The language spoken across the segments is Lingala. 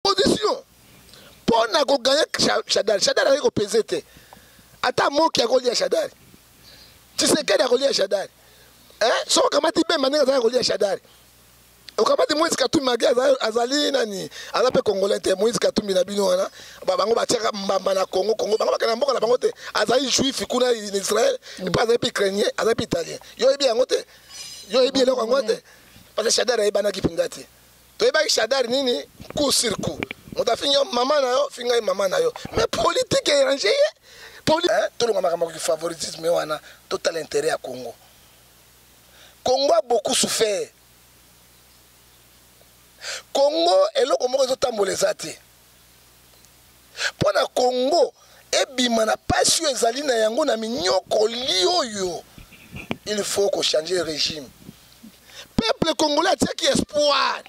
Opposition mpo na koganye Shadary. Shadary azali kopese te, ata moki akolia Shadary, Tshisekedi akolia Shadary, eh? Soki okamati Bemba ndenge azali akolia Shadary, okamati Moïse Katumbi mage azali nani, aza mpe congolais te. Moïse Katumbi na bino wana bango batiaka mbamba na Congo. Congo bango bakenda mboka na bango te, azali juif kuna na Israël, mpe azali mpe ukrainien, azali mpe italien. Yo oyebi yango te, yo oyebi eloko yango te, parce que Shadary ayebanaki mpenza te. Toyebaki Shadary nini, coup sur coup, moto afingi yo mama na yo, finga ye mama na yo, mais politique erange ye. Tolonga makambo ya favoritisme wana, totala intérêt ya Congo. Congo a beaucoup souffert. Congo eloko moko ezotambola eza te. Mpo na Congo ebima na pasi oyo ezali na yango na minyokoli oyo, il faut kochanger régime. Peuple congolais atiaki espoir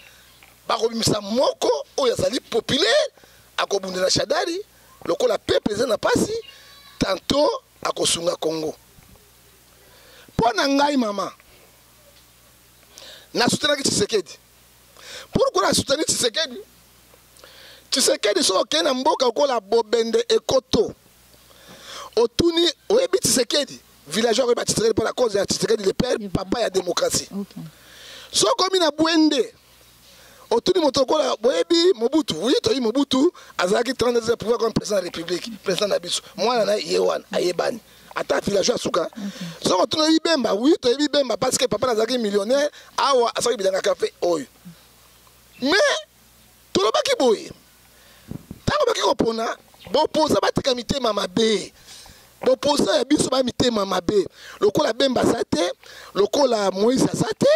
bakobimisa moko oyo azali populaire, akobundela Shadary lokola peuple eza na pasi, tantôt akosunga Congo. Mpo na ngai mama, nasutenaki Tshisekedi. Pourquoi nasuteni Tshisekedi? Tshisekedi soki okei na mboka okola Bobende Ekoto, otuni oyebi Tshisekedi, villageois akoyeba Tshisekedi mpo na cause ya Tshisekedi le père, papa ya démocratie. Soki okomi na Bwende, otuni moto okola boyebi Mobutu, oui toyebi Mobutu, azalaki 32 ans pouvoir comme président de la République, président na biso, mwana na ye wana ayebani, ata villageois suka. Soki otuni oyebi Bemba, oui toyebi Bemba parce que papa nazalaki millionnaire, awa asalaki bilanga café oyo. Mais tolobaki boye, ntango baki kopona bopoza batika mitema mabe, bopoza ya biso ba mitema mabe lokola Bemba aza te, lokola Moïse aza te.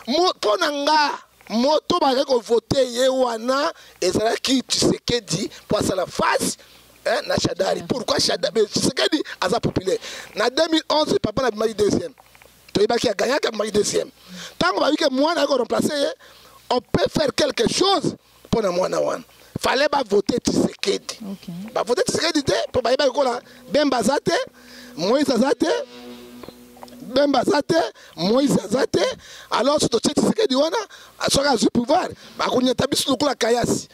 Mpo na nga moto bazalaki kovote ye wana ezalaki Tshisekedi mpo asala face na Shadary. Pourquoi Shadary? Tshisekedi aza populaire. Na 2011 papa na bimaki deuxième, toyebaki aganyaki, abimaki deuxième. Ntango babiki mwana ayaki koremplace ye, on peut faire quelque chose mpo na mwana wana, fallait bavote Tshisekedi. Bavote Tshisekedi te mpo bayebaki kola Bemba aza te, Moïse aza te, Bemba aza te, Moïse aza te. Alors soki totie Tshisekedi wana, soki azwi pouvoir bakonyata biso lokola kayasi.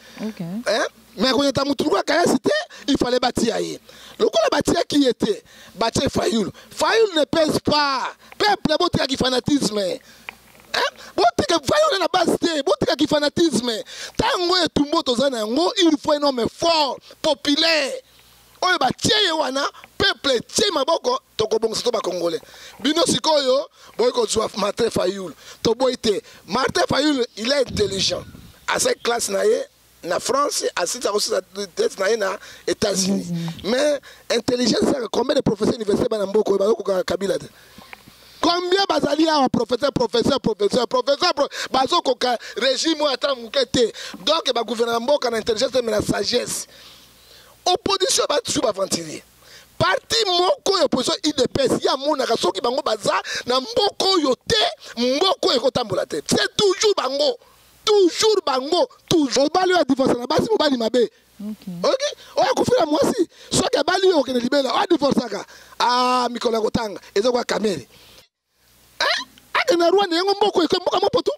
Mais akonyata motu lokola kayasi te, il fallait batia ye lokola batiaki ye te, batie Fayulu. Fayulu ne pèse pas. Peuple botikaki fanatisme, botika Fayulu na base te, botikaki fanatisme. Ntango etumbo toza na yango, il faut un homme fort, populaire, oyo batie ye wana, peuple etie maboko, tokobongisa to bakongolais. Bino sikoyo boyi kozwa Martin Fayulu, toboyi te. Martin Fayulu, il est intelligent, asali classe na ye na France, asita kosisa tete na ye na États-Unis. Mais intelligence ezaka, combien de professeurs université bana mboka oyo bazokoka Kabila te? Combien bazali awa, professeur, professeur, professeur, professeur, bazokoka régime oyo ata moke te. Donc bagouverneur mboka na intelligence te, mais na sagesse. Opposition batu baventurier, parti moko ya opposition UDPS, ye amonaka soki bango baza na mboka oyo te, mboka oyo ekotambola te. C'est toujours bango, toujours bango, toujours. Mobali oyo adivorce na basi, mobali mabe. Oyoki oyo akufila mwasi, soki abali oyo okende libela. Oyo adivorcaka, ah, mikolo ya kotanga eza kwa Kamere akende na Rwanda, yango mboka eke mboka mopoto.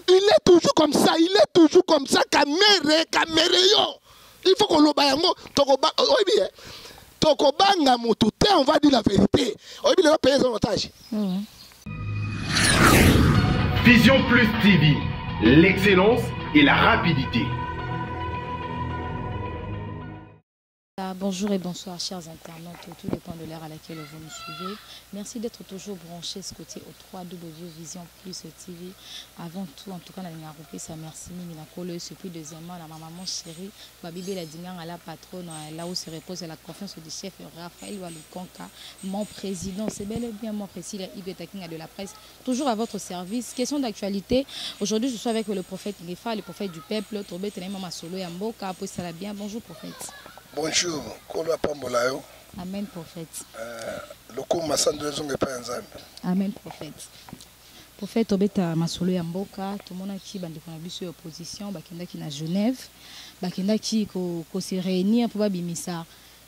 Il est toujours comme ça, il est toujours comme ça. Kamere, Kamereyo, il faut koloba yango. Tokoba oyebi ye, tokobanga motu te, on va dire la vérité. Oyebi lelo pays eza en otage. Vision Plus TV, l'excellence et la rapidité. Bonjour et bonsoir chers internautes, tout dépend de l'heure à laquelle vous nous suivez. Merci d'être toujours branchés ce côté au 3W Vision Plus TV. Avant tout, en tout cas, ça merci mingi na kolo et puis deuxièmement la maman chérie Babibe la dinganga, la patronne, là où se repose la confiance du chef Raphaël Walukonka, mon président. C'est bel et bien moi, Priscilla Ibeta Kinga de la presse, toujours à votre service. Question d'actualité. Aujourd'hui, je suis avec le prophète Ngefa, le prophète du peuple. Tobeta mama solo ya mboka, ça bien. Bonjour prophète. Bonjour, Kolo apambola yo. Amen prophète. Lokumu masando ezonga epai ya Nzambe. Amen prophète. Prophète, tobeta masolo ya mboka, tomonaki bandeko na biso ya opposition bakendaki na Genève, bakendaki ko se réunir mpo babimisa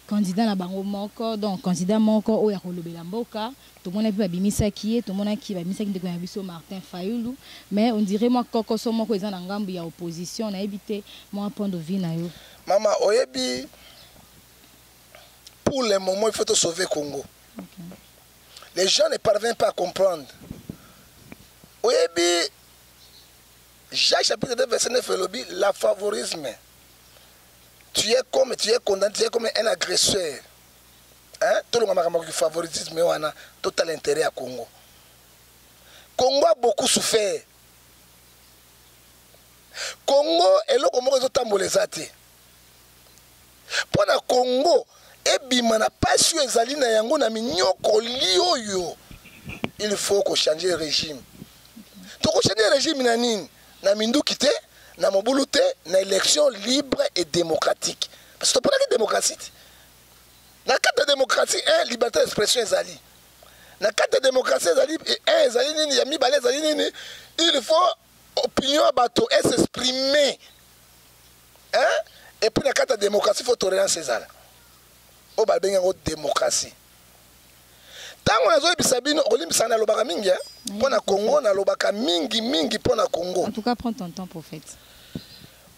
Candidat na bango moko, donc candidat moko oyo akolobela mboka. Tomonaki mpe babimisaki ye, tomonaki babimisaki ndeko na biso Martin Fayulu, mais on dirait mwa kokoso moko eza na ngambu ya opposition. Nayebi te mwa point de vue na yo. Mama, oyebi, pour le moment il faut sauver Congo. Les gens ne parviennent pas à comprendre. Oyebi, Jacques chapitre 2 verset 9 elobi la favorisme. Tu es comme, tu es condamné, tu es comme un agresseur. Hein? Tolonga makambo ya favoritisme wana, total intérêt ya Congo. Congo a beaucoup souffert. Congo eloko moko ezotambola eza te. Mpo na Congo ebima na pasi oyo ezali na yango na minyokoli oyo, il faut kochanger régime. Tokochanger régime na nini? Na minduki te, na mobulu te, na élection libre et démocratique. Parce que toponaki démocratie te. Na kati ya démocratie, un, liberté d'expression ezali. Na kati ya démocratie ezali, un ezali nini, ya mibale ezali nini, il faut opinion ya bato s'exprimer. Hein? Et puis na kati ya démocratie, faut tolérance ezala. Oyo babengi yango démocratie. Ntango nazoyebisa bino, okolimbisa, nalobaka mingi, hein? Mpo na Congo, nalobaka mingi mingi mpo na Congo. En tout cas, prends ton temps, prophète.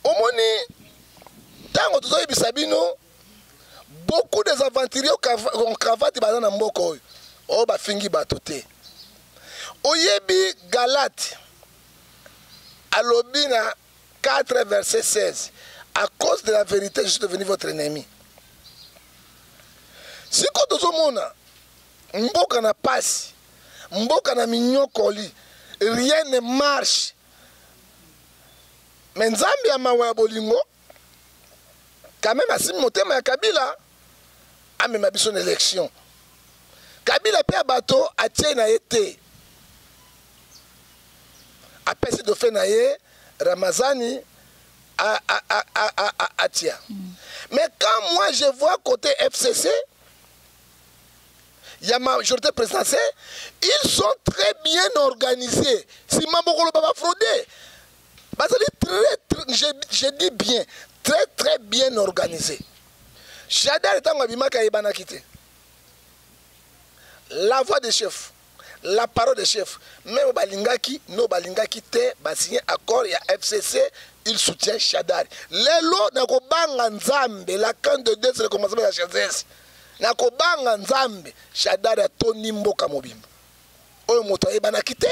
Omoni, ntango tozoyebisa bino, beaucoup des aventuriers en cravate baza na mboka oyo, oyo bafingi bato te. Oyebi Galate alobi na 4 verset 16, à cause de la vérité je suis devenu votre ennemi. Sikoyo tozomona mboka na pasi, mboka na minyokoli, rien ne marche. Mais Nzambe ya mawa ya bolingo quand même asimbi motema ya Kabila, amema biso na élection. Kabila pe ya bato atie na ye te, apesi dauphin na ye Ramazani atia. Mais quand moi je vois côté FCC, il y a majorité présidentielle, ils sont très bien organisés. Si Mabokolo va frauder, bazali très, très, je dis bien, très très bien organisé. Shadary ntango abimaka ayebanaki te. La voix des chefs, la parole des chefs, même balingaki, no balingaki te, ba signé accord ya FCC, il soutient Shadary. Lelo nakobanga Nzambe, la crainte de Dieu c'est le commencement de la sagesse. Nakobanga Nzambe, Shadary atoni mboka mobimba. Oyo moto ayebanaki te,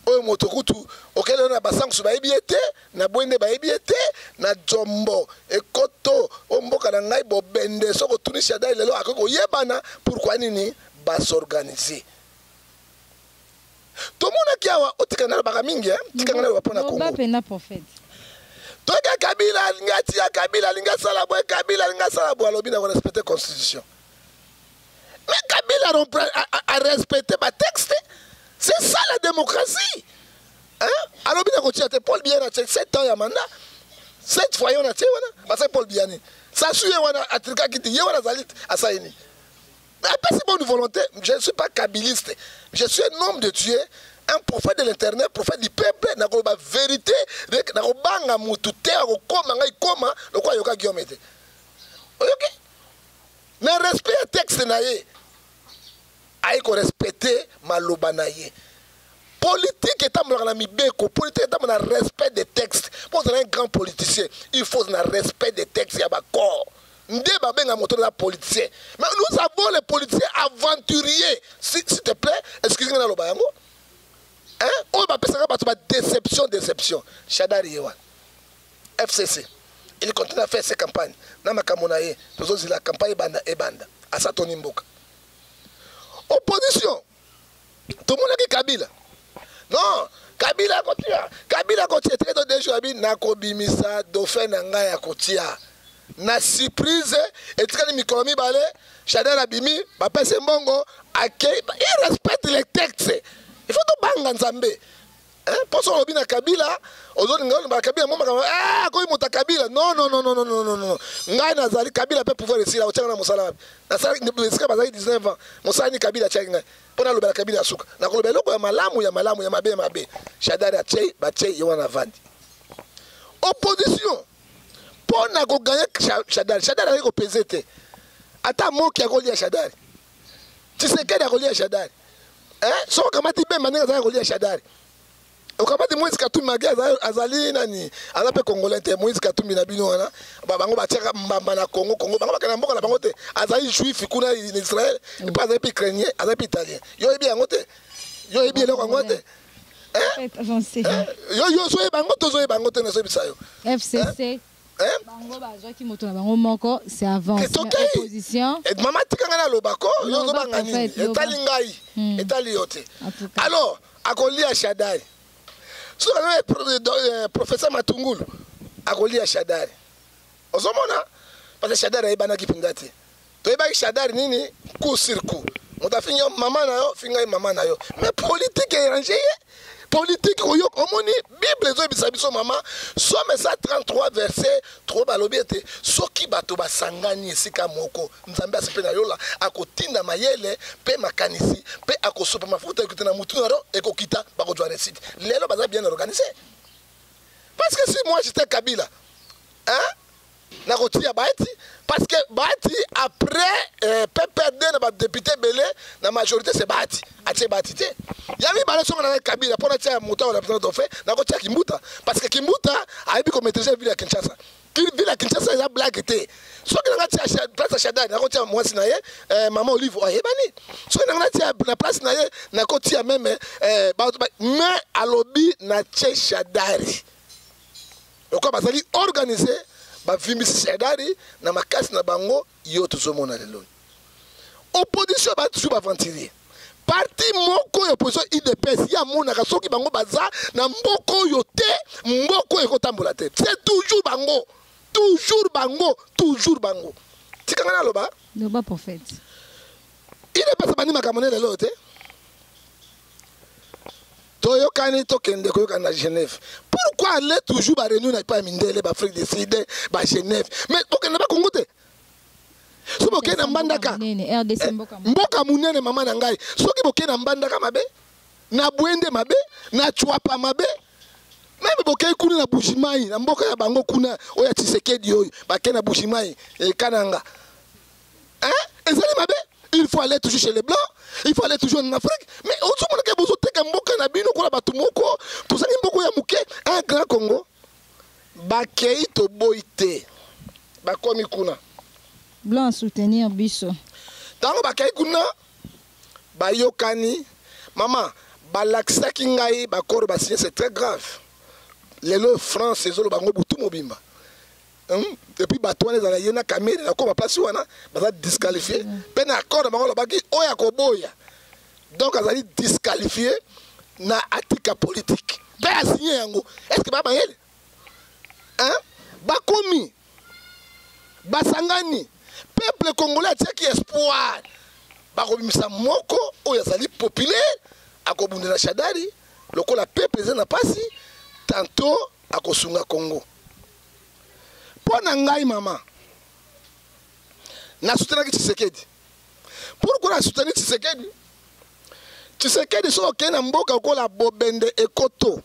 oyo moto kutu okele na basangusu bayebi ye te, na bwende bayebi ye te, na jombo ekoto o mboka na ngai bobende, soko otuni Shadary lelo akoki koyebana. Pourquoi nini basorganiser? Tomonaki awa otikanga nalobaka mingi, hein? Tikanga naloba mpo na Congo. Loba pena, prophète. Toyeka Kabila alingi atia, Kabila alingi asala boye, Kabila alingi asala boye, alobi na korespecte constitution. Mais Kabila a respecté ba texte. C'est ça la démocratie. Hein? Alobi na kotia te Paul Biya na 7 ans ya mandat. 7 fois yo na tie wana, parce que Paul Biya ni. Sassou ye wana atrikaki te, ye wana azali asali nini? Mais apesi bonne volonté, je ne suis pas kabiliste. Je suis un homme de Dieu, un prophète de l'éternel, prophète du peuple, na koloba vérité, na kobanga mutu te, akokoma ngai koma lokola yoka Guillaume te. Oyoki? Mais respect ya texte na ye, aye ko respecter maloba na ye. Politique etambolaka na mibeko, politique etambolaka na respect des textes. Pour ozala un grand politicien, il faut na respect des textes ya baccord. Nde babenga moto na politicien. Mais nous avons les politiciens aventuriers. S'il te plaît, excusez-moi na loba yango. Hein? Oyo bapesaka bato ba déception, déception. Shadary ye wana. FCC. Il continue à faire ses campagnes. Na makambo na ye, tozozila campagne ebanda ebanda. Asatoni mboka. Opposition. Tomonaki Kabila. Non, Kabila kotia. Kabila kotia très de deux jours abi nakobimisa dauphin na ngai ya kotia. Na surprise etikali mikolo mibale, Shadary abimi, bapesi mbongo, ake, il respecte les textes. Il faut tobanga Nzambe. Hein? Poso olobi na Kabila, ozolinga oloba Kabila mo makambo, ah, akomi moto ya Kabila. Non, non, non, non, non, non, non, non. Ngai nazali Kabila pe pouvoir esila, otianga na mosala wapi? Nasali esika bazali 19 ans. Mosala ni Kabila atiaki ngai. Mpo nalobela Kabila ya suka. Nakoloba eloko ya malamu, ya malamu, ya mabe, ya mabe. Shadary atie, batie ye wana avandi. Opposition mpo na koganye Shadary. Shadary azali kopese te. Ata moki akolia Shadari, Tshisekedi akolia Shadari, eh? Soki okamati Bemba ndenge azalaki kolia Shadari, okamati Moïse Katumbi mage azali nani, aza mpe congolais te. Moïse Katumbi na bino wana, bango batiaka mbamba na Congo. Congo bango bakenda mboka na bango te. Azali juif kuna na Israël, mpe azali mpe ukrainien, azali mpe italien. Yo oyebi yango te, yo oyebi eloko yango te. Yo yo ozoyeba yango te, ozoyeba yango te, nazoyebisa yo. FCC bango bazwaki moto na bango moko, c'est avance. Opposition. Mama, tika ngai nalobako. Yo ozobanga nini? Etali ngai, etali yo te. Alors akolia Shadari. Soki professeur Matungulu akolia Shadari, ozomona, parce que Shadari ayebanaki mpenza te. Toyebaki Shadari nini? Coup sur coup, moto afingi yo mama na yo, finga ye mama na yo. Mais politique erange ye, politique oyoka. Omoni, Bible ezoyebisa biso, mama, Psaume 133 verset 3, balobi ete soki bato basangani esika moko, Nzambe asi mpe na yola akotinda mayele mpe makanisi mpe akosopa mafuta ekokita na mutu na yo, ekokita, bakozwa réussite. Lelo baza bien organisé, parce que si moi j'étais Kabila, hein, nakotia Bahati, parce que Bahati après PPRD na badéputé ebele na majorité, c'est Bahati. Atie Bahati te. Ya mibale, songo na Kabila mpo natia moto awa na président dauphin, nakotia Kimbuta, parce que Kimbuta ayebi komaîtrise ville ya Kinshasa. Ville ya Kinshasa eza blague te. Soki nanga tia place ya Shadari, nakotia mwasi na ye, mama Olive ayebani. Soki nanga natia na place na ye, nakotia même mais alobi natie Shadari. Lokola bazali organisé, bavimbisi Shadari na makasi na bango. Yo tozomona lelo opposition ba toujours baaventurier. Parti moko ya opposition, UDPS, ye amonaka soki bango baza na mboka oyo te, mboka oyo ekotambola te. C'est toujours bango, toujours bango, toujours bango. Tika ngai naloba. Loba, prophète. UDPS bandi makambo ne lelo te. Toyokani, tokende koyokana na Genève. Pourquoi aller toujours baréunion na epai ya mindele, baAfrique du Sud, baGenève, mais tokende bakongo te? Soki bokei na Mbandaka, mboka monene, mama na ngai, soki bokei na Mbandaka mabe, na Bwende mabe, na Tshuapa mabe, même bokei kuna na Mbujimayi, na mboka ya bango kuna oyo ya Tshisekedi oyo, bakei na Mbujimayi, ekananga, ezali mabe. Il faut aller toujours chez les blancs, il faut aller toujours en Afrique, mais ozomona ke bozoteka mboka na bino kola bato moko. Tozali mboka ya moke, un grand Congo. Bakei, toboyi te, bakomi kuna. Blanc soutenir biso. Ntango bakei kuna, bayokani. Mama, balakisaki ngai bakoro basigné. C'est très grave. Lelo France ezoloba yango butu mobimba. Et puis bato wana ezala ye na Kamerhe, nakoma place wana, baza disqualifié mpe na accord na bango. Alobaki oyo akoboya, donc azali disqualifié na atika politique mpe asigné yango. Est ce que baya mayele, hein? Bakomi basangani, peuple congolais atiaki espoir bakobimisa moko oyo azali populaire, akobundela Shadari lokola peuple eza na pasi, tantôt akosunga Congo. Mpo na ngai, mama, nasoutenaki Tshisekedi. Pourquoi nasoutenir Tshisekedi? Tshisekedi, soki okei na mboka okola Bobende, Ekoto,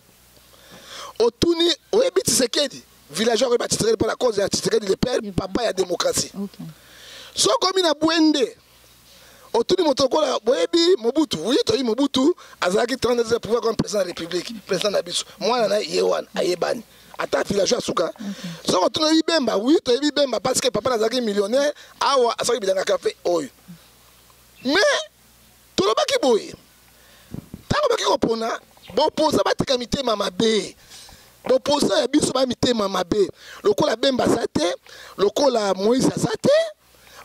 otuni oyebi Tshisekedi, villageois akoyeba Tshisekedi mpo na cause ya Tshisekedi le père, papa ya démocratie. Soki okomi na Bwende, otuni moto lokola boyebi Mobutu, oui, toyebi Mobutu, azalaki 32 ans pouvoir comme président de la République, président na biso, mwana na ye wana ayebani ata villageois asuka. Soki otuni oyebi Bemba, oui, toyebi Bemba parce que papa nazalaki millionnaire awa, asalaki bilanga kafe oyo. Mais tolobaki boye, ntango baki kopona bopoza, batika mitema mabe. Bopoza ya biso baya mitema mabe lokola Bemba aza te, lokola Moïse aza te.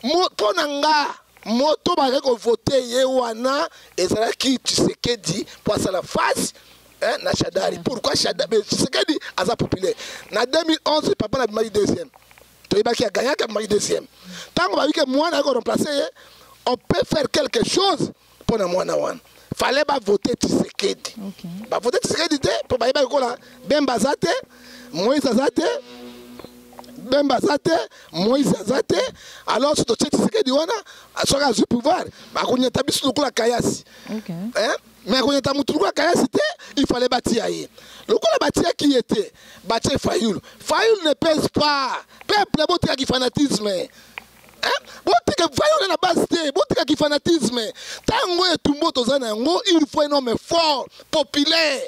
Mpo na nga, moto bazali kovote ye wana ezalaki Tshisekedi mpo asala face, hein, na Shadari. Pourquoi Shadari? Tshisekedi aza populaire. Na 2011 papa na bimaki deuxième, toyebaki aganyaki, abimaki deuxième. Ntango bayebi ke mwana ayaki koremplace ye, on peut faire quelque chose mpo na mwana wana, fallait bavote Tshisekedi. Bavote Tshisekedi te mpo bayebaki kola Bemba aza te, Moïse aza te. Bemba aza te, Moïse aza te, alors so totie Tshisekedi wana, soki azwi pouvoir, bakonyata biso lokola kayasi. Hein? Mais akonyata motu lokola kayasi te. Il fallait batia ye. Lokola batiaki ye te, batie Fayulu. Fayulu ne pèse pas. Peuple, botikaki fanatisme. Botika vayo na base te, botika ki fanatisme. Tango etumbo toza na yango, il faut un homme fort, populaire.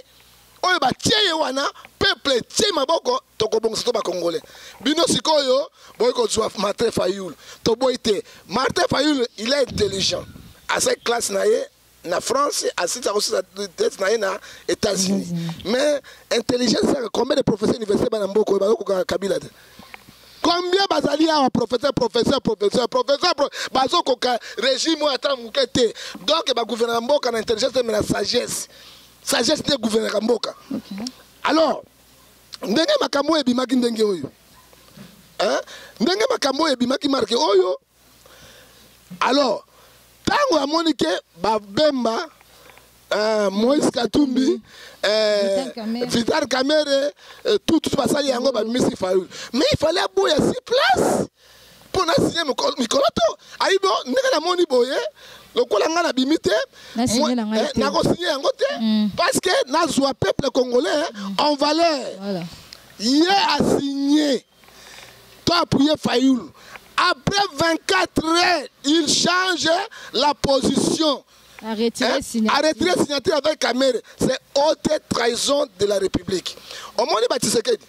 Oyo batie ye wana, peuple tie maboko, tokobongisa to bakongolais. Bino sikoyo boyi kozwa Martin Fayulu. Toboyi te. Martin Fayulu, il est intelligent. Asali classe na ye na France, asiti akosisa tete na ye na États-Unis. Mais intelligence ezalaka combien de professeurs université bana mboka oyo bazokoka Kabila te? Combien bazali awa professeur, professeur, professeur, professeur, bazokoka régime oyo ata moke te. Donc bagouvernaka mboka na intelligence te, mais na sagesse. Sagesse nde gouvernaka mboka. Alors ndenge makambo oyo ebimaki ndenge oyo, hein? Ndenge makambo oyo ebimaki marke oyo, alors ntango amoni ke babemba, Moïse Katumbi, Vital Kamerhe, tout tout basali yango, babimisi Fayulu. Mais il fallait aboya sur place mpo na signe mikolo to ayi bo ndenge namoni boye lokola ngai nabimi te, nakosigne yango te, parce que nazwa peuple congolais en valeur. Ye asigné to appuyer Fayulu. Après 24 heures, il change la position. A retiré, hein? Signature. A retiré signature avec Kamerhe. C'est haute trahison de la République. Omoni ba Tshisekedi.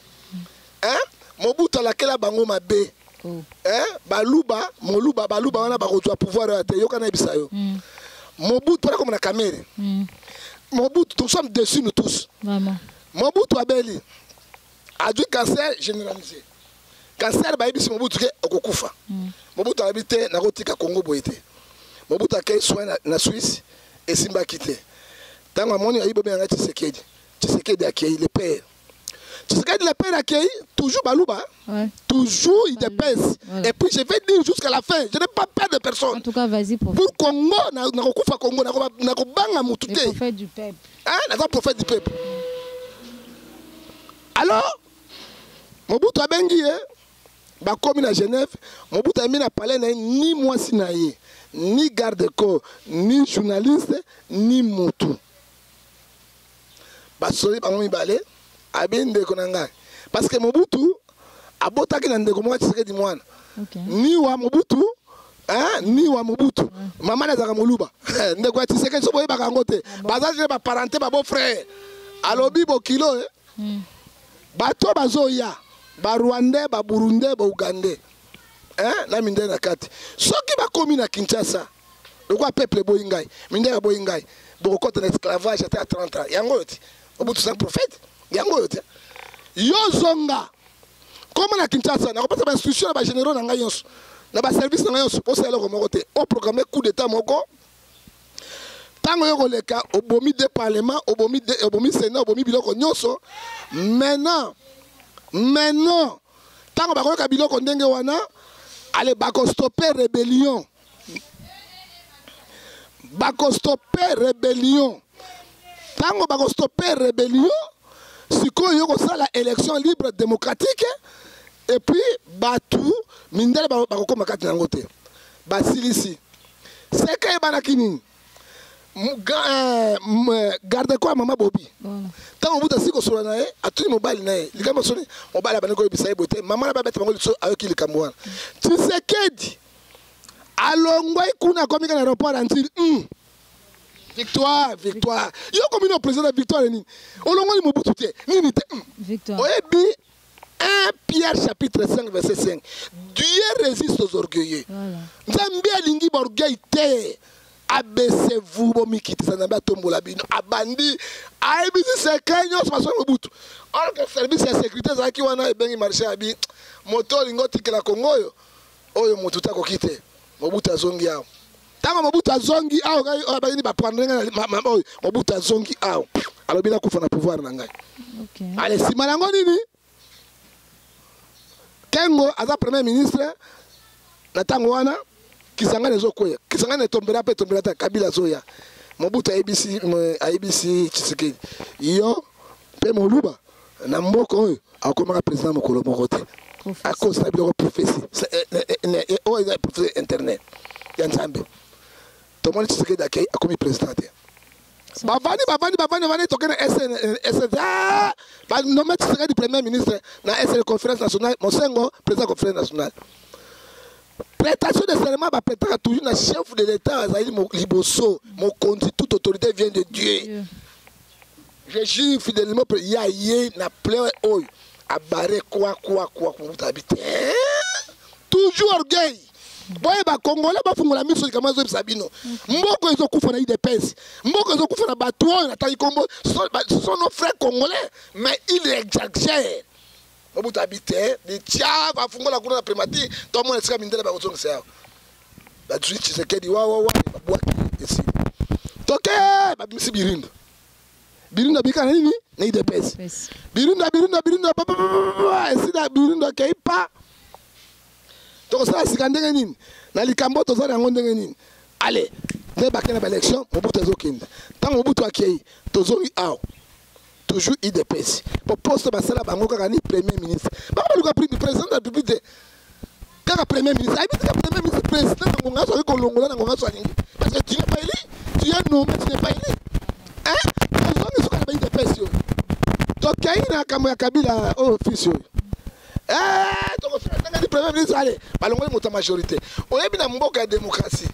Hein? Mobutu alakela bango mabe. Oh. Hein? Baluba, Moluba, Baluba wana bakozwa pouvoir ya te. Yoka na yebisa yo. Mobutu para comme na Kamerhe. Mobutu, nous sommes déçus, nous tous. Vraiment. Mobutu abeli. Azwi cancer généralisé. Cancer, bayebisi Mobutu ke okokufa. Mobutu alobi te, nakotika Congo boye te. Mobutu akei soin na Suisse, esimbaki te. Ntango amoni ayi bobenga Tshisekedi. Tshisekedi akei, le père. Tshisekedi le père akei, toujours Baluba. Toujours il dépêche. Voilà. Et puis je vais dire jusqu'à la fin, je n'ai pas peur de personne. En tout cas, vas-y, prophète. Pour Congo, nakokufa Congo, nakobanga mutu Le te. prophète du peuple. Hein, naza prophète du peuple. Alors, Mobutu abengi ye, bakomi na Genève, Mobutu ami na palais na ye, ni mwasi na ye, ni garde-corps, ni journaliste, ni mutu. Basoli bango mibale, abi ndeko na ngai. Parce que Mobutu abotaki na ndeko moko Tshisekedi mwana. Ni wa Mobutu, hein, ni wa Mobutu. Mama nazaka moluba. Ndeko ya Tshisekedi so boyebaka yango te. Baza je ba parenté ba beau frère. Alobi bokilo, eh. Bato bazoya, ba Rwandais, ba Burundais, ba Ougandais. Hein, na mindele na kati. Soki bakomi na Kinshasa, lokwa peuple boyi ngai, mindele boyi ngai, bokokota na esclavage ata ya 30 ans. Yango oyo te. Mobutu c'est un prophète. Yango oyo te. Yo zonga. Koma na Kinshasa, nakopesa ba instruction na ba généraux na ngai nyonso, na ba service na ngai nyonso, bosala eloko moko te. O programmer coup d'état moko. Tango yo koleka, obomi deux parlements, obomi deux, obomi Sénat, obomi biloko nyonso. Maintenant, maintenant, tango bakoyoka biloko ndenge wana, ale bako stopper rébellion. Bako stopper rébellion. Tango bako stopper rébellion, sikoyo yo kosala élection libre démocratique, et puis batu mindele bakokoma kati na yango te. Basilisi. Seke ebanaki nini? Garde quoi mama Bobi. Tango Mobutu asili kosolola na ye, atuni mobali na ye. Likambo soni, mobali abandi koyebisa ye boye te. Mama na babeta bango liso ayoki likambo wana. Tshisekedi alongwai kuna akomi kaka na aéroport ya Ndjili. Victoire, victoire. Yo komi na président ya victoire nini? Olongoli Mobutu te. Nini te? Victoire. Oyebi 1 Pierre chapitre 5 verset 5. Dieu résiste aux orgueilleux. Nzambe alingi ba orgueil te. Abaissez-vous, bomikitisa Nzambe atombola bino. Abandi, ayebisi secret nyonso basolo Mobutu. Or que service ya sécurité ezalaki wana ebengi marché abi moto olingi otikela Congo oyo, oyo motu te akoki te. Mobutu azongi awa. Tango Mobutu azongi awa, ngai oyo abandi ba prendre ngai na ma, ma, oyo Mobutu azongi awa. Alobi nakufa na pouvoir na ngai. Allez, sima nango nini? Kengo aza premier ministre na tango wana Kisangani ezokwea. Kisangani etombela pe etombela ta Kabila azoya. Mobutu ayebisi Tshisekedi, yo pe Moluba na mboka oyo akomaka président mokolo moko te. Prophétie. À cause ya biloko prophétie. C'est oyo eza prophétie internet ya Nzambe. Tomoni Tshisekedi akei akomi président te. Bavandi, bavandi, bavandi, bavandi, tokende SN, SN, ah! Ba nommé Tshisekedi premier ministre na SN conférence nationale, Mosengo président conférence nationale. Prestation de serment bapretaka toujours na chef de l'État azali liboso, mokonzi, toute autorité vient de Dieu. Je jure fidèlement ya ye na plein oyo abare kwa kwa kwa mobutu abi te. Toujours orgueil. Boyeba Congolais bafungola miso likambo azoyebisa bino. Mboko ezokufa na UDPS. Mboko ezokufa na bato oyo natangi kombo, ce sont nos frères congolais, mais ils exagèrent. Mobutu abi te, bitia bafungola kuna na primature, tomona esika mindele bakozongisa yawa. Bazwi Tshisekedi wa wa wa babwaki esili. Toke babimisi Birindo. Birindo abika na nini? Na UDPS. Birindo Birindo Birindo esila Birindo akei pa. Tokosala sika ndenge nini? Na likambo tozala yango ndenge nini? Allez, nde bakei na ba élection, Mobutu azokende. Ntango Mobutu akei, tozongi awa. Toujours UDPS. Po poste basala bango kaka ni premier ministre. Bango baluka président de la République te. Kaka premier ministre. Ayebi tika premier ministre président na ngonga soki kolongola na ngonga so alingi. Parce que tu n'es pas élu, tu es nommé, tu n'es pas élu. Hein? Tozongi soka na ba UDPS oyo. Tokei na kambo ya Kabila oyo fils oyo. Eh, tokosala ndenge ni premier ministre allez, balongoli moto ya majorité. Oyebi na mboka ya démocratie.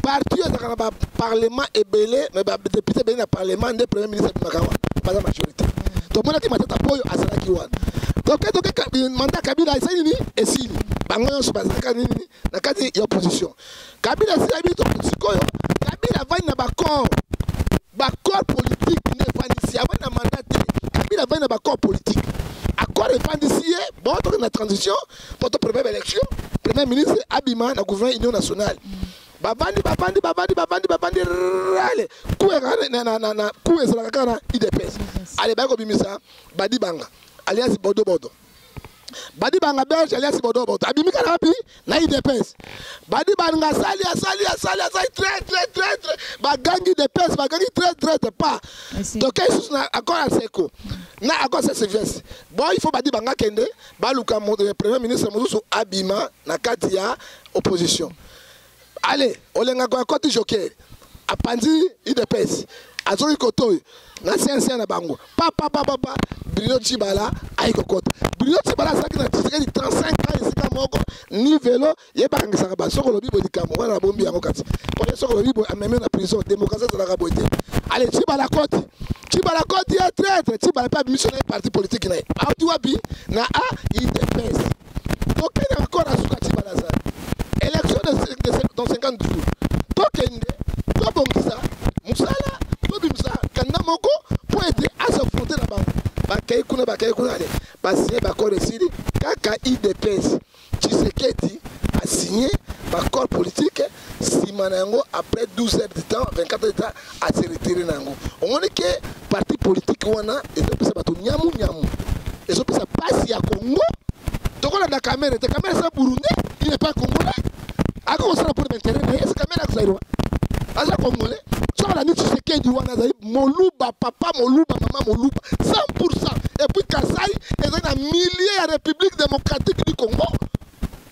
Parti oyo ezalaka na ba parlement ebele, mais ba député ebele na parlement nde premier ministre abimaka wana, baza majorité. Tomonaki Matata Mpoyo azalaki wana. Toke toke mandat Kabila esali nini? Esili. Bango nyonso bazalaka nini na kati ya opposition. Kabila esili abi to sikoyo Kabila avandi na ba corps. Ba corps politique nde evandisi, avandi na mandat te. Kabila avandi na ba corps politique. Accord evandisi ye, bon toke na transition po to première élection, premier ministre abima na gouvernement Union nationale. Bavandi bavandi bavandi bavandi bavandi rale ku na na na na ku ezalaka kaka na UDPS. Ale baye kobimisa Badibanga alias Bodo Bodo. Badibanga Belge alias Bodo Bodo abimika na wapi? Na UDPS. Badibanga asali asali asali asali très très très très bagangi UDPS bagangi très très très pas. Tokei susu na accord ya Seko na accord ya Sylvestre. Bon il faut Badibanga kende baluka premier ministre mosusu abima na kati ya opposition. Allez, olenga kwa koti joker. Apandi UDPS. Azongi kotoyo na CNC na bango. Pa pa pa pa pa Bruno Tshibala ayi kokota. Bruno Tshibala azalaki na Tshisekedi 35 ans esika moko ni velo ye bakangisaka ba soko lobi boye likambo wana bombi yango kati. Koye soko lobi boye amemi na prison démocratie ezalaka boye te. Allez Tshibala koti. Tshibala koti ya traître. Tshibala pa missionnaire parti politique na ye. Auti wapi na A UDPS. Tokende encore na suka Tshibala azali. Élection dans 50 jours. Tokende tobongisa musala tobimisa kanda moko po ete asaffronter na bango. Bakei kuna bakei kuna ale basigné baccord esili kaka UDPS. Tshisekedi a signé baccord politique nsima na yango après 12 heures de temps 24 heures de temps a se retirer na yango. Omoni ke parti politique wana ezopesa bato nyamu nyamu, ezopesa pasi ya Congo. Tokolanda Kamerhe te, Kamerhe c'est Burundais, il n'est pas congolais. Akosala pour l'intérêt na ye, c'est Kamerhe akosairwa. Aza congolais. Soki alandi Tshisekedi wana azali Moluba, papa Moluba, mama Moluba, 100%. Et puis Kasai ezali na milliers ya République démocratique du Congo.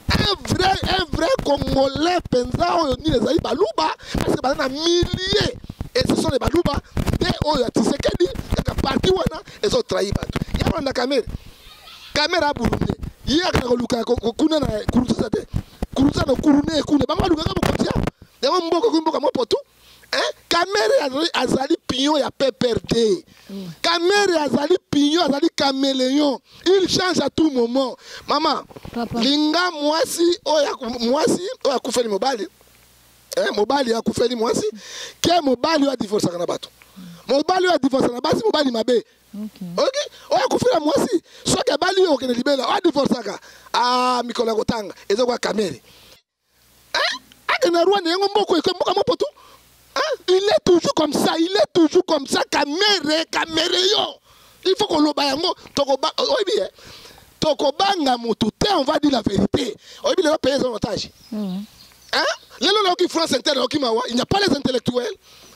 Un vrai Congolais penza oyo nini ezali Baluba, parce que baza na milliers et ce sont les Baluba nde oyo ya Tshisekedi kaka parti wana ezo trahir bato. Ya kolanda Kamerhe. Kamerhe a Burundi. Ye akenda koluka kuna na Kurutsa te. Kurutsa na Kurune kuna bango balukaka bokonzi ya. Yango mboka ku mboka mopoto. Hein? Kamerhe azali pion ya PPRD. Kamerhe azali pion, azali caméléon. Il change à tout moment. Maman, papa. Linga mwasi oya mwasi oya kufeli mobali. Hein, mobali ya kufeli mwasi, ke mobali oya divorce na bato. Mobali oya divorce na basi mobali mabe. Okay. OK? Oya kufela mwasi, soki abali yo okende libela, oya divorce ka. Ah, mikolo ya kotanga, eza kwa Kamerhe. Hein? Akende na Rwanda yango mboko eko mboka mopoto. Hein? Il est toujours comme ça, il est toujours comme ça, Kamerhe, Caméléon. Il faut qu'on loba yango, tokoba, oyebi, hein? Tokobanga mutu te, on va dire la vérité. Oyebi lelo pays en otage. Hein? Lelo na oki France Inter, na oki mawa, il n'y a pas les intellectuels,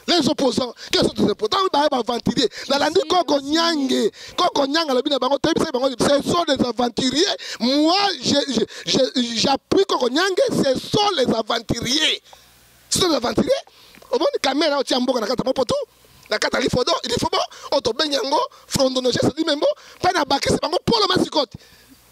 les opposants. Quels sont les opposants? Ba ba aventuriers. Na landi koko nyange, koko nyanga lobi na bango, toyebi bango, ce sont des aventuriers. Moi, j'appuie koko nyange, ce sont les aventuriers. Ce sont des aventuriers. Omoni caméra otia mboka na kata mopoto. Na kata lifodo, lifobo, oto benyango, frondono geste di membo, pa na bakisi bango polo masikoti.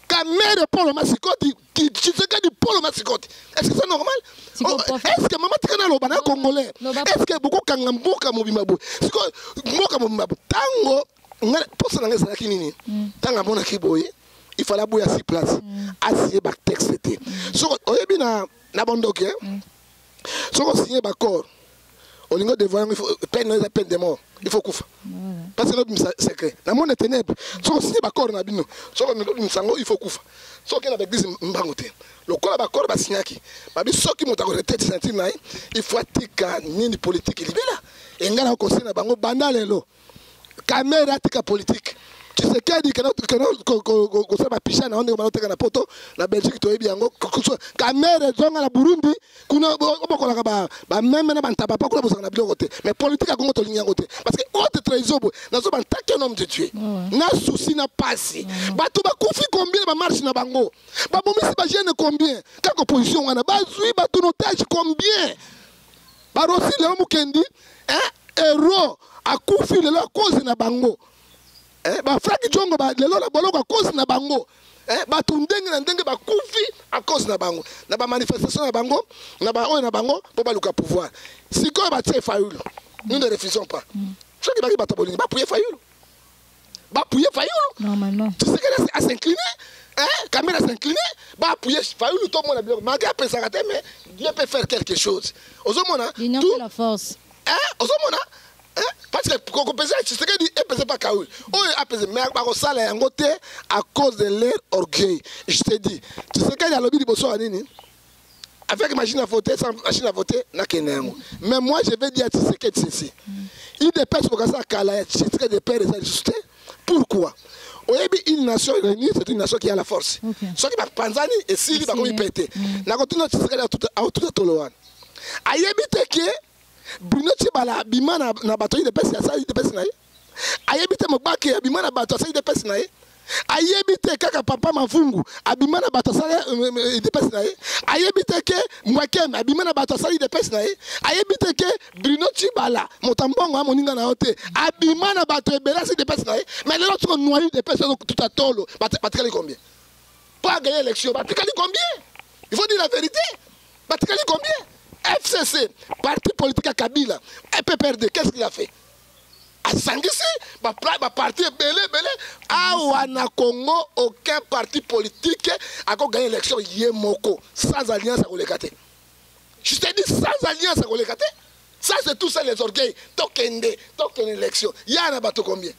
Caméra polo masikoti, Tshisekedi Polo Masikote. Est-ce que c'est normal? Oh, est-ce que maman tika naloba na congolais? Est-ce que bokokanga mboka mobimba boye? Sikoyo mboka mobimba boye ntango mposa na ngai ezalaki nini? Ntango amonaki boye, il fallait aboya sur place, asie batexte te. Soki oyebi na bondoki, soki osigne baaccord, olingi odevoir yango, peine eza peine de mort, il faut kufa, parce que nobimisa secret na monde ténèbre. Soki osigne baaccord na bino, soki olingi obimisa yango, il faut kufa. Soki okende na baeglise mbango te, lokola baaccord basignaki, babi soki moto akoretete ceinture na ye, il faut atika nini, politique libela. Engai na conseil na bango, banda lelo Kamerhe atika politique. Tshisekedi kena kosala bapisha na yo ndenge banoteka na Poto, na Belgique, toyebi yango. Kamerhe, zonga na Burundi, kuna obokolaka bameme na bantaba, pa kuna bozalaka na biloko te. Mais politique ya Kongo, tolingi yango te, parce que haute trahison boye, nazoba ntaki un homme de Dieu na souci na pasi. Bato bakufi combien na bamarche na bango? Babomisi bajeune combien? Kaka opposition wana bazwi bato en otage combien? Barosi lelo mokendi, héros akufi lelo à cause na bango. Bafranck Diongo lelo na boloko à cause na bango. Bato ndenge na ndenge bakufi à cause na bango, na bamanifestation na bango, na baoyo na bango mpo baluka pouvoir. Sikoyo batie Fayulu, nous ne refusons pas. Soki baki bato bolingi, bapuye Fayulu, bapuye Fayulu. Normalement. Tshisekedi a s'incliné, hein? Kamerhe s'incliné, baappuyer Fayulu, tomona biloko. Malgré apesaka te, mais Dieu peut faire quelque chose. Ozomona. L'union fait la force. Hein? Ozomona, hein? Parce que kokopesa Tshisekedi epesa pas Kaoul oyo apesa, mais bakosala yango te à cause de leur orgueil. Je te dis, Tshisekedi alobi liboso ya nini, avec machine à voter, sans machine à voter, nakende yango. Mais moi, je vais dire à Tshisekedi ceci: UDPS bokasa kala ya Tshisekedi de père eza lisusu te. Pourquoi? Oyebi, une nation réunie, c'est une nation qui a la force. Soki bapanzani, esili, bakomi pete. Nakotuna Tshisekedi, aotuta tolo wana, ayebi te ke Bruno Tshibala abima na bato UDPS, asali UDPS na ye? Ayebi te Mobake abima na bato, asali UDPS na ye? Ayebi te kaka papa Mavungu abima na bato, asali UDPS na ye? Ayebi te ke Mwakeme abima na bato, asali UDPS na ye? Ayebi te ke Bruno Tshibala, moto ya mbongo ya moninga na yo te, abima na bato ebele, asali UDPS na ye? Mais lelo toko noyi UDPS tuta tolo, batikali combien po agagner élection? Batikali combien? Il faut dire la vérité. Batikali combien? FCC, parti politique ya Kabila, PPRD, qu'est-ce qu'il a fait? Asangisi baparti ebele ebele awa na Congo. Aucun parti politique akogagner élection ye moko sans alliance, akoleka te. Je te dis, sans alliance akoleka te. Ça, c'est tout ça, les orgueils. Tokende, tokende élection ya na bato combien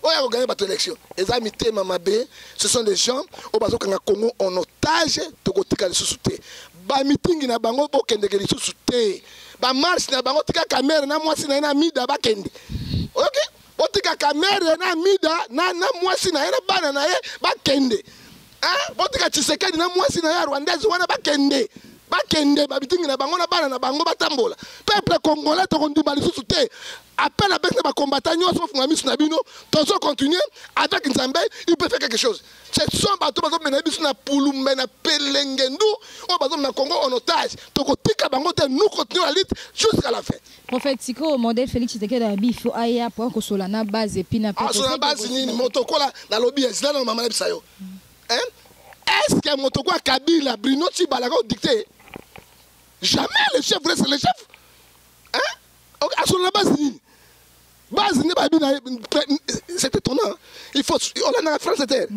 oyo akogagner bato élection? Eza mitema mabe. Ce sont des gens oyo bazokanga Congo en otage. Tokotika lisusu te bamitingi na bango, bokendeke lisusu te bamarche na bango. Tika Kamerhe na mwasi na ye na Mida bakende. Oyoki? Botika Kamerhe na Mida na mwasi na ye na bana na ye bakende. Botika Tshisekedi na mwasi na ye ya rwandaise wana bakende, bakende babitingi na bango na bana na bango batambola. Peuple congolais, tokondima lisusu te. Appel avec na bacombattant nyonso, bofunga miso na bino. Tozo continuer avec Nzambe, il peut faire quelque chose. Ce sont bato bazomena biso na pulumbe na pelengendu, oyo bazomena Congo en otage. Tokotika bango te. Nous continuons la lutte jusqu'à la fin. Prophète, sikoyo modèle Félix Tshisekedi abi il faut aya po kosola na base et puis na Asola na base nini? Moto kola nalobi, ezila na mama na bisa yo, hein? Est-ce que moto kwa Kabila, Bruno Tshibala kodicte? Jamais. Le chef reste le chef, hein? Asola na base nini? Base nde babi na, c'est étonnant. Il faut olanda France Inter.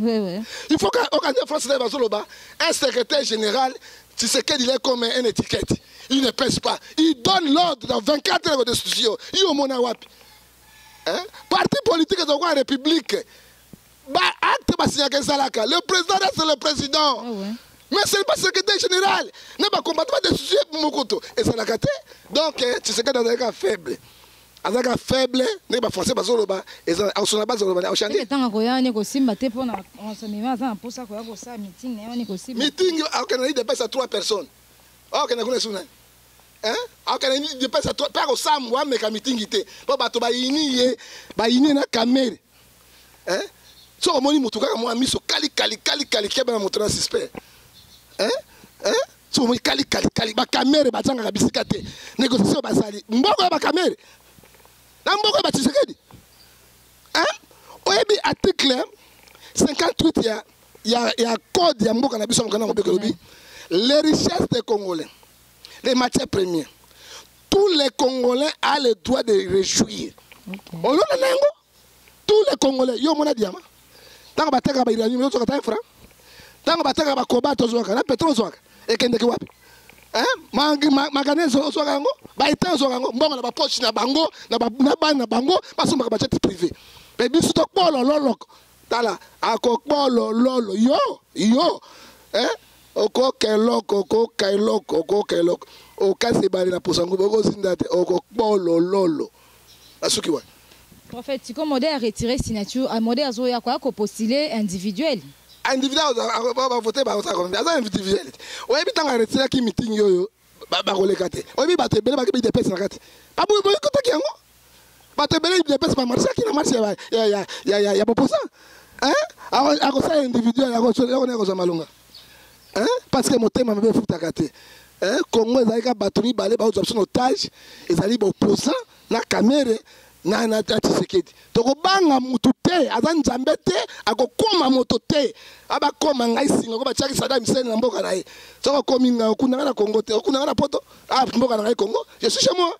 Il faut qu'organiser France Inter, bazoloba un secrétaire général Tshisekedi, il est comme une étiquette, il ne pèse pas, il donne l'ordre dans 24 heures de studio. Yo mona wapi, hein? Parti politique ezokoka république, ba acte basignaka ezalaka, le président reste le président. Ah ouais. Mais c'est pas secrétaire général na bacombattant badestitue mokoto, ezalaka te. Donc Tshisekedi azalaka faible, azalaka faible ndenge bafrançais bazoloba. Aosona base oloba ochange. Ntango koya ni kosimba te mpona renseignement, aza na mposa koya kosala meeting na ye wani kosimba. Meeting akokende na UDPS ya trois personnes, akokende kuna esu nani? Akokende UDPS ya mpe akosambwa, ameka meeting te mpo bato bayini ye, bayini ye na Kamerhe. Soki omoni motu kaka mwa miso kali kali kali kali, keba na moto na suspect. Soki omoni kali kali kali, baKamerhe bazangaka bisika te. Négociation bazali mbongo ya baKamerhe na mbongo ya baTshisekedi. Oyebi article 58 ya ya code ya mboka na biso mokanda mobeko elobi les richesses des Congolais, les matières premières, tous les Congolais a le droit de réjouir. Olona na yango, tous les Congolais, yo omona diamant ntango batekaka ba uranium, ozwaka ta franc, ntango batekaka bacobalt, ozwaka na pétrole, ozwaka ekendeki wapi? Manganèse ozwaka yango, baétain ozwaka yango, mbongo na bapoche na bango na bana na bango basombaka bajet privé. Mpe biso tokpolololoko, tala akokpolololo yo yo okoka eloko, okoka eloko, okoka eloko, okasi ebale na posa ngubi, okozinda te, okokpolololo nasuki wana. Prophète, sikoyo modèle a retiré signature, modèle azoya koya kopostuler individuel. Individuel, bavote, aza individuel. Oyebi ntango aretiraki meeting oyo, bakoleka te. Oyebi bato ebele baki UDPS na kati, baboyikotaki yango. Bato ebele UDPS bamarchaki na marche ya baopposant. Akosala individuel, akozwa malonga parce que motema mabe efutaka te. Congo ezali kaka bato mibale baozwa biso na otage, ezali baopposant na Kamerhe na Tshisekedi. Tokobanga mutu te, aza Nzambe te, akokóma moto te. Abakóma ngai singa ko batiaki Saddam Hussein na mboka na ye. Soki okomi ngai, okunda ngai na Congo te, okunda ngai na poto. Ah, mboka na ngai Congo, je suis chez moi.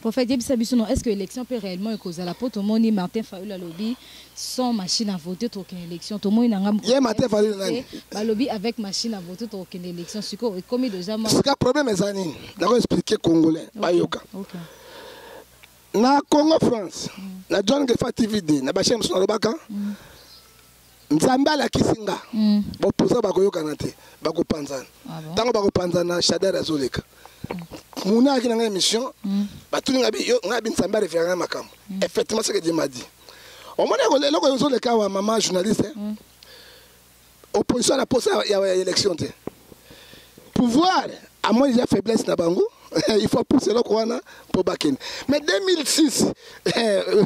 Prophète, yebisa biso non, est ce que élection mpe réellement ekozala? Po tomoni Martin Fayulu alobi sans machine à voter tokokende élection. Tomoni na ngambo Ye Martin Fayulu nani? Balobi avec machine à voter tokokende élection. Sikoyo ekomi déjà Sika problème eza nini? Nako expliquer Congolais bayoka. Na Congo France, na John Ngefa TVD, na bachaine mosusu, nalobaka Nzambe alakisi nga baopposant bakoyokana te, bakopanzana. Ntango bakopanzana, Shadary azoleka. Muna ayaki na ngai émission, batuni ngai, ngai bi Nzambe arévélaka ngai makambo. Effectivement, ce que Dieu m'a dit, omoni eloko ezoleka awa, mama journaliste, opposition na posa ya élection te. Pouvoir amoni déjà faiblesse na bango, il faut pousser eloko wana mpo bakende. Mais 2006,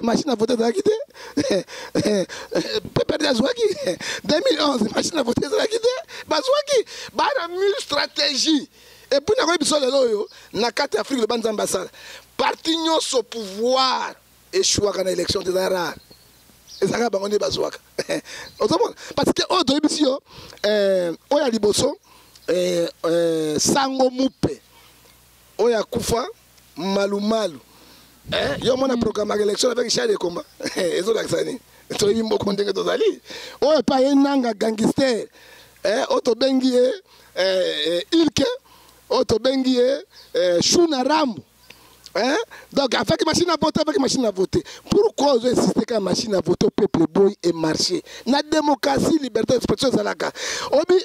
machine à voter ezalaki te, PPRD azwaki. 2011, machine à voter ezalaki te, bazwaki. Bana mille stratégie. Et puis nakoyebi biso lelo oyo na kati ya Afrique, loba Nzambe asala parti nyonso pouvoir échouaka na élection te, eza rare, ezalaka bango nde bazwaka. Ozomona, parce que oyo toyebisi yo, oyo ya liboso, sango mupe oyo akufa malumalu, yo mona programme ya élection avec char de combat, ezolakisa nini? Toyebi mboko ndenge tozali. Oyo epai ye nanga gangster, oyo tobengi ye ilke, oyo tobengi ye Shuna Rambo. Hein? Donc, avec machine à voter, avec machine à voter. Pourquoi vous insistez quand machine à voter au peuple boy et marché? La démocratie, liberté d'expression, c'est là. Obi,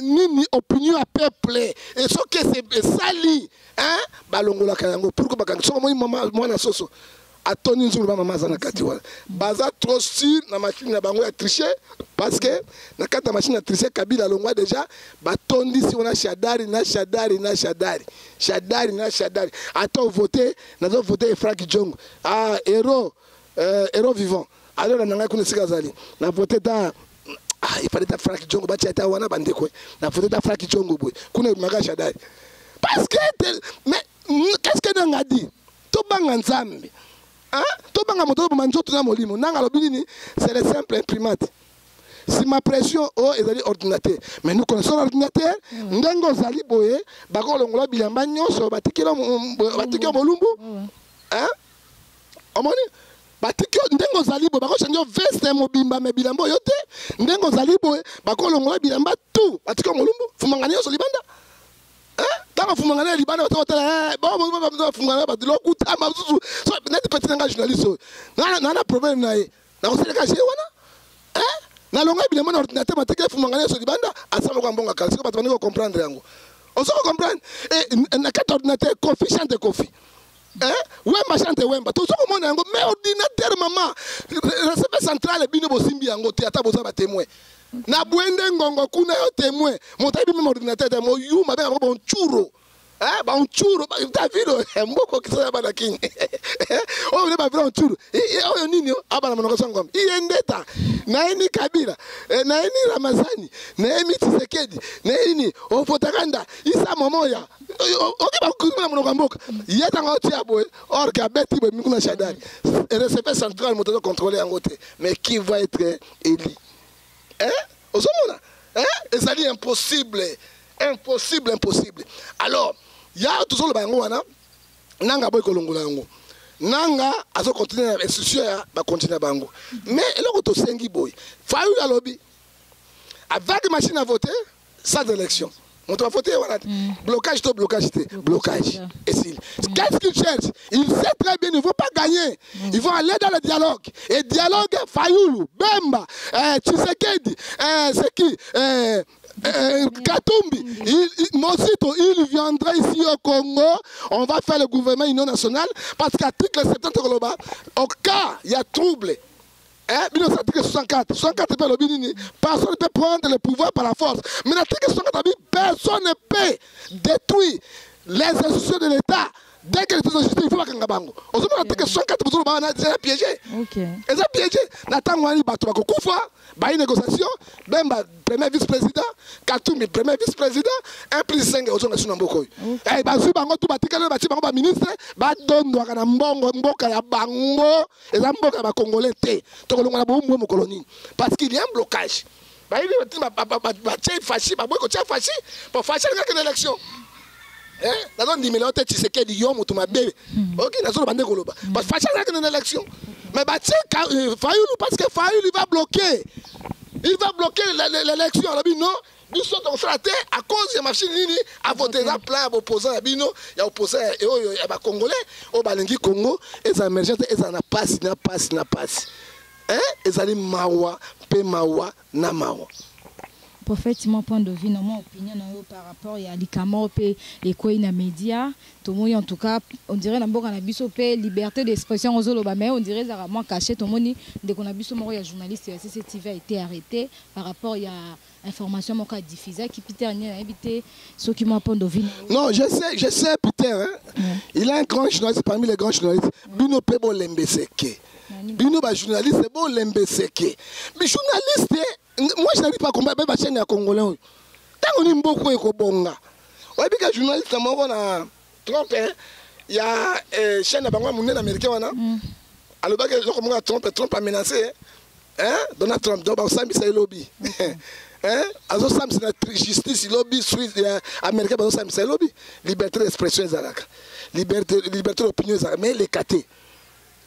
nini, opinion à peuple. Et ce que c'est sali, hein? Balongola kayango. Pourquoi bakang? So, moi, maman, moi, na soso. Atoni nzulu ba mama aza na kati wana, baza trop sûr na machine na bango ya tricher, parce que na kati ya machine ya tricher, Kabila alongwa déjà, batondisi wana Shadary na Shadary na Shadary, Shadary na Shadary. Ata ovote, nazo vote Frank Diongo, ah, héros, héros vivant. Alors na ngai kuna esika azali, na vote ta, ah, il fallait ta Frank Diongo, batia ta wana bandeko, na vote ta Frank Diongo boye kuna ebimaka Shadary. Parce que, mais qu'est-ce que nanga dit? Tobanga Nzambe, tobanga moto oboma nzoto na molimo. Nanga alobi nini? C'est le simple imprimante si ma pression oyo ezali ordinateur. Mais nous connaissons l'ordinateur. Ndenge ozali boye, bakolongola bilamba nyonso, batiki yo molumbu. Omoni, batiki yo ndenge ozali boye, bakochange yo veste mobimba, me bilamba oyo te. Ndenge ozali boye, bakolongola bilamba tout, batiki yo molumbu, fumanga nyonso libanda. Ntango afunganga na libanda, bato batala bafungana, bato lokuta mosusu neti petit nanga journaliste oyo na problème na ye, nakoseleka je wana nalonga bilamba na ordinateur, mateki efunganga nyonso libanda, asala moko ya mbongo kala. Siko bato bandi kocomprendre yango, ozo kocomprendre na kati ya ordinateur, Kofi chante Kofi, Wemba chante Wemba, tozo komona yango. Mais ordinateur, mama, réserve centrale, bino bosimbi yango te, ata boza batémoin na bwende ngongo kuna, yo témoin, moto ayebi meme ordinateur te, moyuma benga bango boncuro, bancuro davilo mboko kisasa bana kini oyo nde bavila ncuru oyo nini abana monoko sangombe iye ndeta nayeni Kabila, nayeni Ramazani, nayemi Tshisekedi, nayeni ovotaka nda isa momoya oki bakuna monoko ya mboka ye. Ntango otia boye, or ke abeti boye mikuna Shadary, réserve centrale, moto azocontrôle yango te. Mais qui va être élu? Ozomona Hein? Ezali impossible, impossible, impossible. Alors ya tozoloba yango wana, Nanga boyi kolongola yango, Nanga azocontinue na institution ya bakontinue na bango. Mais eloko tosengi boye, Fayulu alobi avec machine à voter, sans élection, moto bavote wana te. Blocage to blocage te, blocage esili. Qu'est-ce qu'il cherche? Il sait très bien, il ne faut pas gagner. Ils vont aller dans le dialogue et dialogue, Fayulu, Bemba, Tshisekedi, c'est qui, Katumbi, Mosito, il viendra ici au Congo, on va faire le gouvernement union nationale, parce qu'article 70 koloba, au cas il y a trouble, hein, article 64, 64 mpe alobi nini? Personne ne peut prendre le pouvoir par la force. Mais l'article 64 alobi, personne ne peut détruire les institutions de l'État. Dès que les institutions, il faut bakanga bango. Ozomona article 64, bozoloba wana eza piégé. Eza piégé. Na ntango wani bato bakokufa, bayi négociation, Bemba premier vice président, Katumbi premier vice président, 1 plus 5 ozonga sino mboka oyo. Eh, bazwi bango tu, batikali, batie bango baministre, badondwaka na mbongo mboka ya bango, eza mboka ya bacongolais te. Tokolongwa na boumbu mokolo nini? Parce qu'il y a un blocage. Bayebi batie Fatshi, baboyi kotia Fatshi po Fatshi alingaki na élection. Nazondimela yo te, Tshisekedi, yo moto mabe. Ok, nazoloba nde koloba parce que Fatshi azalaki na élection, mais batie Fayulu parce que Fayulu va bloquer, il va bloquer l'élection. Alobi non, biso tokosala te à cause ya machine nini à voter. Eza plan ya baopposant ya bino, ya opposant oyo ya bacongolais oyo balingi Congo eza émergent te. Ezala na pasi na pasi na pasi. Ezali mawa mpe mawa na mawa. Prophète, mon point de vue, mon opinion na yo par rapport ya likambo mpe ekwei na média, tomoni, en tout cas on dirait na mboka na biso mpe liberté d'expression ozoloba, mais on dirait ezalaka mwa caché. Tomoni ndeko na biso moko ya journaliste ya CCTV a été arrêté par rapport ya information moko adiffusaki, Peter Nie. Nayebi te soki mwa point de vue. Non, je sais, je sais Peter, hein? Il est un grand journaliste, parmi les grands journalistes. Bino mpe bolembeseke, bino bajournaliste bolembeseke. Mais journaliste, moi je n'arrive pas à comprendre bachaîne ya congolais oyo. Ntango nini mboka oyo ekobonga? Oyebi ka journaliste moko na Trump ya chaîne na bango ya monene américain wana alobaki eloko moko ya Trump. Trump amenacé, hein? Donald Trump, donc basambisa ye lobi, hein? Azosambisa na justice lobi, Suisse américain bazosambisa ye lobi. Liberté d'expression ezalaka, liberté d'opinion ezalaka, mais eleka te,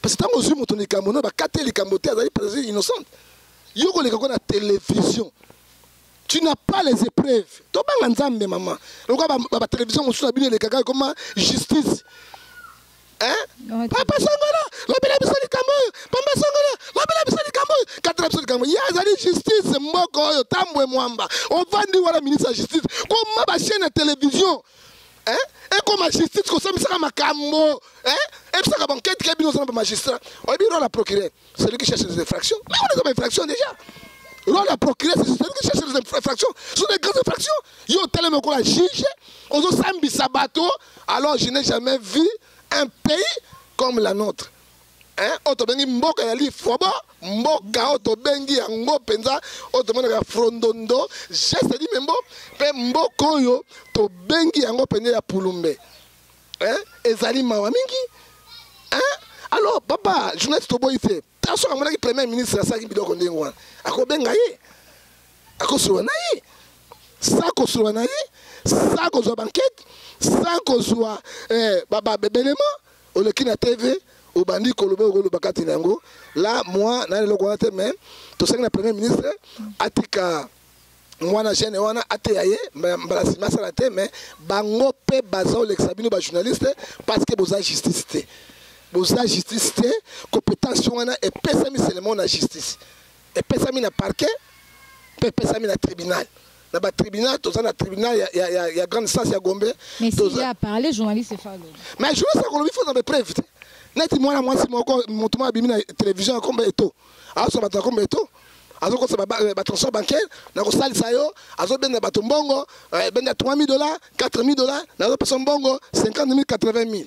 parce que ntango ozwi moto likambo no bakate likambo te, azali président innocente, yo koleka ko na télévision, tu n'as pas les épreuves. Tobanga Nzambe, mama. Lokola batélévision mosusu na bino elekaka ekoma justice, hein? Papa Songola, lobela biso likambo oyo. Pamba Songola, lobela biso likambo oyo, katela biso likambo. Ye azali justice mboka oyo? Tambwe Mwamba ovandi wana ministre ya justice, koma bachaîne ya télévision ekoma justice kosambisaka makambo, ebisaka baenquête ke bino oza na bamagistrat. Oyebi rôle ya procureur? Celui qui cherche des infractions. Mais on est dans infraction déjà. Rôle ya procureur, c'est celui qui cherche des infractions. Ce sont des grandes infractions. Yo telema lokola juge, ozosambisa bato. Alors je n'ai jamais vu un pays comme la nôtre, hein? Oyo tobengi mboka ya lifobo, mboka oyo tobengi yango mpenza oyo tomonaka ya frondondo geste limembo, mpe mboka oyo tobengi yango mpenza ya pulumbe, hein? Ezali mawa mingi, hein? Alors papa journaliste, toboyi te. Ta soki amonaki premier ministre asalaki biloko ndenge wana, akobenga ye, akosolola na ye, sa kosolola na ye sans kozwa baenquête, sans kozwa babelema. Oleki na TV, obandi koloba, okoloba kati na yango. La moi na eloko wana te, mais tosengi na premier ministre atika mwana jeune wana, ateya ye mbala nsima asala te. Mais bango mpe baza olekisa bino bajournaliste, parce que boza justice te, boza justice te. Compétence wana epesami seulement na justice, epesami na parquet mpe epesami na tribunal, na batribunal. Toza na tribunal ya grande instance ya Gombe. Mais s'il a parlé, journaliste Falo. Mais journaliste akolobi, faut na bapreuve te. Neti mwana mwasi moko, moto moko abimi na télévision ya komba eto, azosala bato ya komba eto, azokosa batransaction bancaire na kosalisa yo, azobenda bato mbongo, benda 3000 dollars, 4000 dollars, nazopesa mbongo 50 000, 80 000.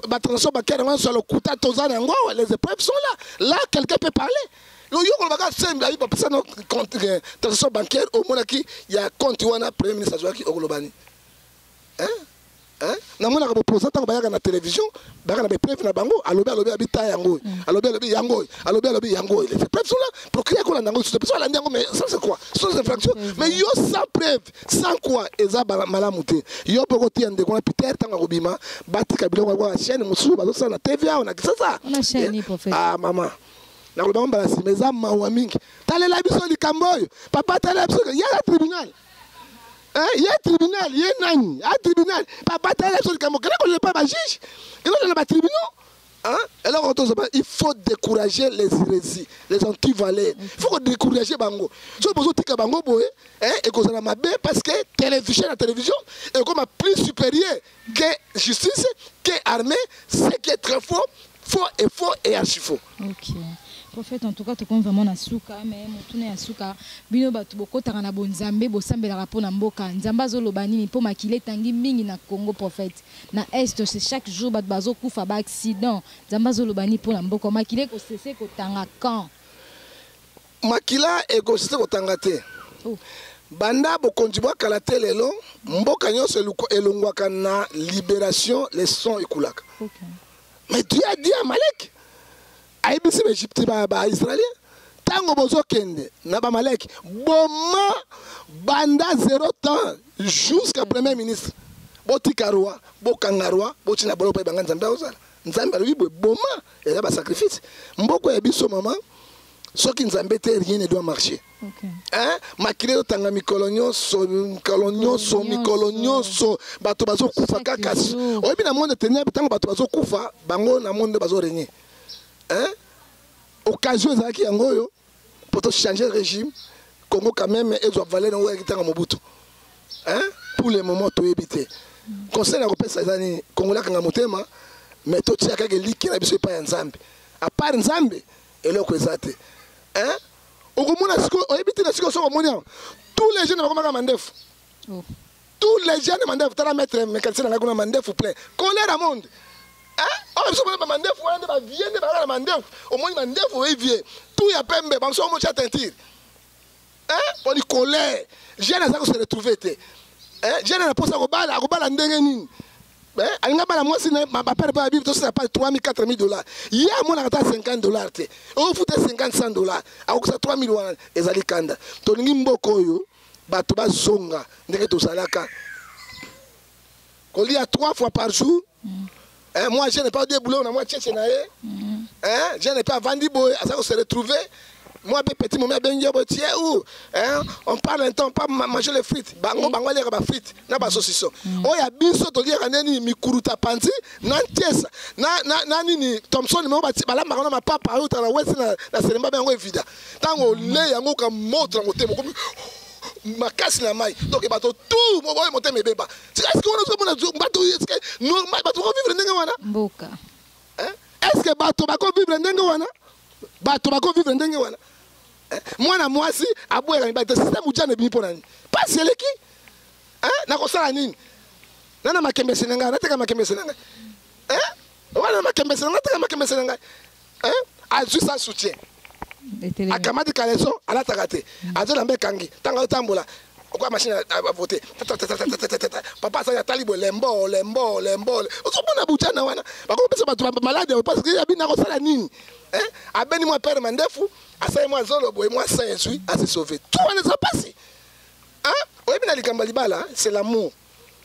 Batransaction bancaire yango nyonso ya lokuta, toza na yango, les épreuves sont là. Là quelqu'un peut parler. Yo kolobaka sembe ayi bapesa no transaction bancaire, omonaki ya compte wana premier ministre azwaki, okoloba nini? Hein? Namonaka boposa ntango bayaka na télévision, bayaka na bapreuve na bango, alobi alobi abita yango oyo, alobi alobi yango oyo, alobi alobi yango oyo. Les preuves sont là, procureur akolanda yango lisusu, biso alandi yango, mais ça c'est quoi? Ce sont des infractions. Mais yo sans preuve, sans quoi, eza malamu te. Yo mpe okotia ndeko na Peter ntango akobima, batika biloko yango ya chaîne mosusu bazosala na TV awa na Kinshasa. Wana chaîne nini, prophète? Ah mama, nakoloba ngo mbala nsima, eza mawa mingi. Talela biso likambo oyo, papa, talela biso ye na tribunal. Hein, ye tribunal, ye nani? A tribunal. Papa, talela biso likambo. Kende kolela epai ba juge, kende kolela ba tribunaux. Hein? Eloko tozoba, il faut décourager les hérésies, les antivaleurs. Il faut décourager bango. Soki bozotika bango boye, hein, ekozala mabe parce que télévision na télévision ekoma plus supérieur que justice, que armée, ce qui est très faux, faux et faux et archi faux. Ok. Prophète, en tout cas, tokomi vraiment na suka, mais motuna ya suka, bino bato bokotaka na bonzambe, bosambelaka mpo na mboka, Nzambe azoloba nini mpo makili etangi mingi na Congo, prophète? Na Est, c'est chaque jour bato bazokufa, baaccident. Nzambe azoloba nini mpo na mboka? Makili ekosese kotanga quand? Makila ekosise kotanga te. Oh. Banda bokonzi bwa kala te lelo, mboka nyonso elongwaka na libération, le sang ekulaka. Mais Dieu a dit à Amalek, ayebisi baegypte, baisraélien, ntango bozokende na bamalek, boma banda zéro temps jusqu'à premier ministre, botika roi, bokanga roi, botina boloko mpe banga Nzambe akozala. Nzambe alobi boye, boma, eza basacrifice. Mboka ya biso, mama, soki Nzambe te, rien ne doit marcher. Hein? Makili ezotanga mikolo nyonso, mikolo nyonso, mikolo nyonso, bato bazokufa Chaque kaka. jour. Oyebi, na monde ténèbre, ntango bato bazokufa, bango na monde bazorégner. Hein? Occasion ezalaki yango oyo po tochanger régime, Congo quand même ezwa valeur yango eyaki ntango Mobutu. Hein? Pour le moment toyebi te. Conseil na kopesa eza nini? Congolais akanga motema, mais totia kaka eliki na biso epai ya Nzambe. À part Nzambe, eloko eza te. Hein? Okomona sikoyo, oyebi te na sikoyo, soki omoni awa, tous les jeunes bakomaka mandefu. Oh. Tous les jeunes mandefu. Tala maître mécanicien na ngai kuna, mandefu plein, colère monde. Hein? Oyo biso mona bamandefu wana nde bavie, nde bazala na mandefu. Omoni mandefu, oyebi vie tout ya pembe, bamosusu omotia teinture. Hein? Poni colère, jeune aza kose retrouver te. Hein? Jeune na posa kobala, akobala ndenge nini? Hein? Alinga bala mwasi na bapere mpe babibi, tosala pa 3000, 4000 dollars, ye amonaka ata 50 dollars te. Ofuta 50, 100 dollars, akokisa 3000 wana. Ezali kanda. Tolingi mboka oyo bato bazonga ndenge tozalaka kolia trois fois par jour. Hein, moi je n'ai pas de boulot na moi tchétché na ye. Hein, je n'ai pas avandi boye, aza kose retrouver. Moi pe petit momi abengi yo boye, tie où? Hein, on parle un temps pas manger les frites. Bango bango aliaka ba frites na ba saucisson. Oyo ya biso toliaka nini? Mikuruta panzi na ntiesa na nini, Thomson mo balambaka na mapapa oyo na wesi na selemba yango evida. Ntango ole yango ka moto na motema okomi makasi na mai. Donc bato tout oyo motema ebeba. Est-ce que wana ozomona bato, est-ce que normal bato bakovivre ndenge wana? Mboka. Hein? Est-ce que bato bakovivre ndenge wana? Bato bakovivre ndenge wana? Hein? Mwana mwasi aboyaka mibali te, système ujana ebimi mpo na nini? Pasi eleki. Hein? Nakosala nini? Nana makembese na ngai, nateka makembese na ngai. Hein? Wana makembese na ngai, nateka makembese na ngai. Hein? Azwi sans soutien. Etelemi. Akamati caleçon, alataka te, azolamba ekangi ntango azotambola okwa machine à voter. Papa asali, atali boye, lembo lembo lembo. Ozomona bujana wana bakopesa bato malade parce que abi nakosala nini? Hein? Abeni mwa pere mandefu, asali mwa zolo boye, mwa sain, ezwi ase sauve. Tout wana eza pasi. Hein? Oyebi, na likambo ya libala, c'est l'amour.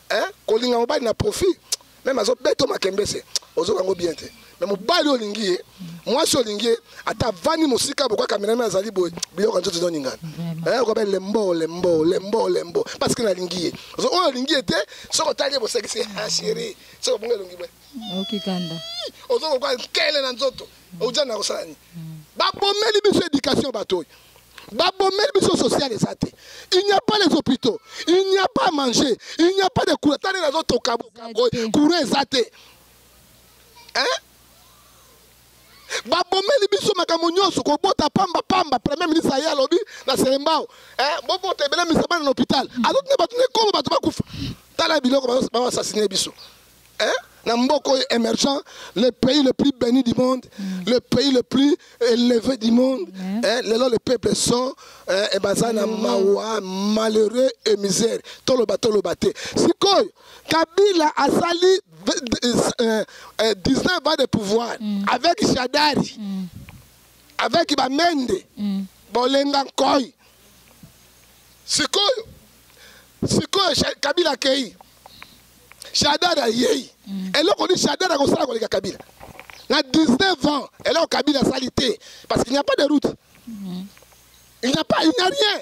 Hein? Kolinga mobali na profit, même azobeta makembese, ozoka yango bien te. Mais mobali olingi ye, mwasi olingi ye, ata avandi mosika bokwa cameraman azali boye, biloko ya nzoto ezoningana. Vraiment. Okobe lembo lembo lembo lembo parce que nalingi ye. Oyo olingi ye te, soki otali ye, bosekisi: "Ah chéri." Soki obongo elongi boye, Oki kanda. Ozokokwa nkele na nzoto. Oja na kosala nini? Babomeli biso éducation, bato oyo babomeli biso social eza te. Il n'y a pas les hôpitaux, il n'y a pas à manger, il n'y a pas de courant. Tani nazotoka boye, courant eza te. Hein? Babomeli biso makambo nyonso, kobota pamba pamba. Premier ministre aye, alobi na Selembao, bobota ebele, misa bana na hôpital, azotuna bato nde komo bato bakufa. Tala biloko baassassiner biso. Hein? Na mboka oyo émergent, le pays le plus béni du monde, le pays le plus élevé du monde. Hein? Lelo le peuple sont, hein, e baza na mawa, malheureux et misère. Toloba toloba te. Sikoyo Kabila asali 19 ans de pouvoir avec Shadary, avec Bamende, Bolenga Nkoy. Sikoyo sikoyo Kabila akei, Shadary ayei. Eloko ni Shadary akosala koleka Kabila na 19 ans? Eloko Kabila asali te, parce qu'il n'y a pas de route, il n'y a pas, il n'y a rien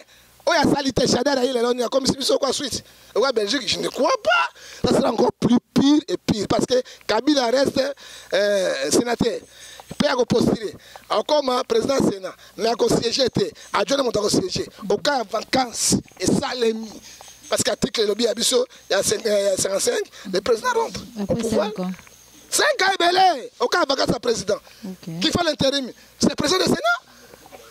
oyo asali te. Shadary aye lelo, akomisi biso kwa Suisse, kwa Belgique? Je ne crois pas. Ça sera encore plus pire et pire, parce que Kabila reste sénateur mpe akopostuler, akoma président Sénat, mais akosiéger te. Adjoint moto akosiéger au cas ya vacance esalemi, parce que article elobi ya biso ya 55, le président rentre au Après pouvoir. 5 ans. 5 ans ebele, au cas ya vacance ya président. Qui fait l'intérim, c'est le président du Sénat,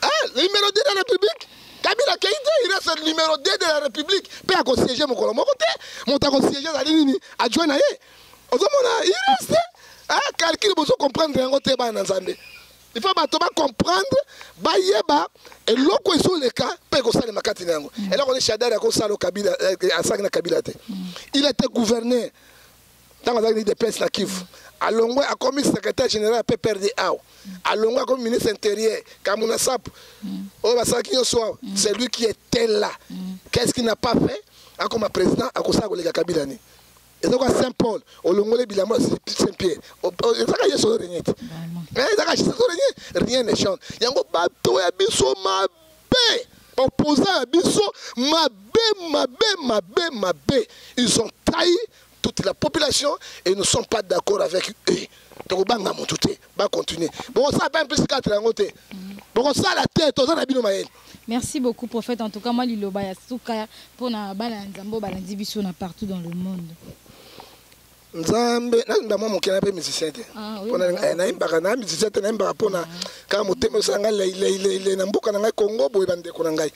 hein, le numéro 2 de la République. Kabila akei te, il reste le numéro 2 de la République mpe akosiéger mokolo moko te. Moto akosiéger azali nini? Adjoint na ye. Ozomona, il reste, hein, calcul bozo comprendre yango te. Bana na Nzambe, il faut bato bacomprendre, bayeba eloko ezoleka mpe ekosalema kati na yango. Eloko ni Shadary akosala, Kabila asalaki na Kabila te. Il était gouverneur ntango azalaki UDPS na Kivu. Alongwe, akomi secrétaire général ya PPRD awa. Alongwe, akomi ministre intérieur. Kamwina Nsapu oyo basalaki nyonso awa, c'est lui qui était là. Qu'est-ce qu'il n'a pas fait? Akoma président, akosala koleka Kabila nini? Eza kwa Saint Paul, olongoli bilamba, Saint Pierre ezaka Yesu ozorégner te. Ezaka Yesu ozorégner, rien ne change. Yango bato ya biso mabe, opposant ya biso mabe, mabe, mabe, mabe, ils ont trahi toute la population et nous ne sommes pas d'accord avec eux. Tokobanga motu te, bacontinue. Bokosala pas plus 4 yango te, bokosala te, toza na bino mayele. Merci beaucoup, prophète. En tout cas, moi, liloba ya suka mpona bana ya Nzambe oyo balandi biso na partout dans le monde. Nzambe, nayimba mwa moke na mpe musicien te. Ah, oui. Mpona nayembaka na musicien te, nayembaka mpona kaka motema osala ngai leileileile na mboka na ngai Kongo. Boye bandeko na ngai,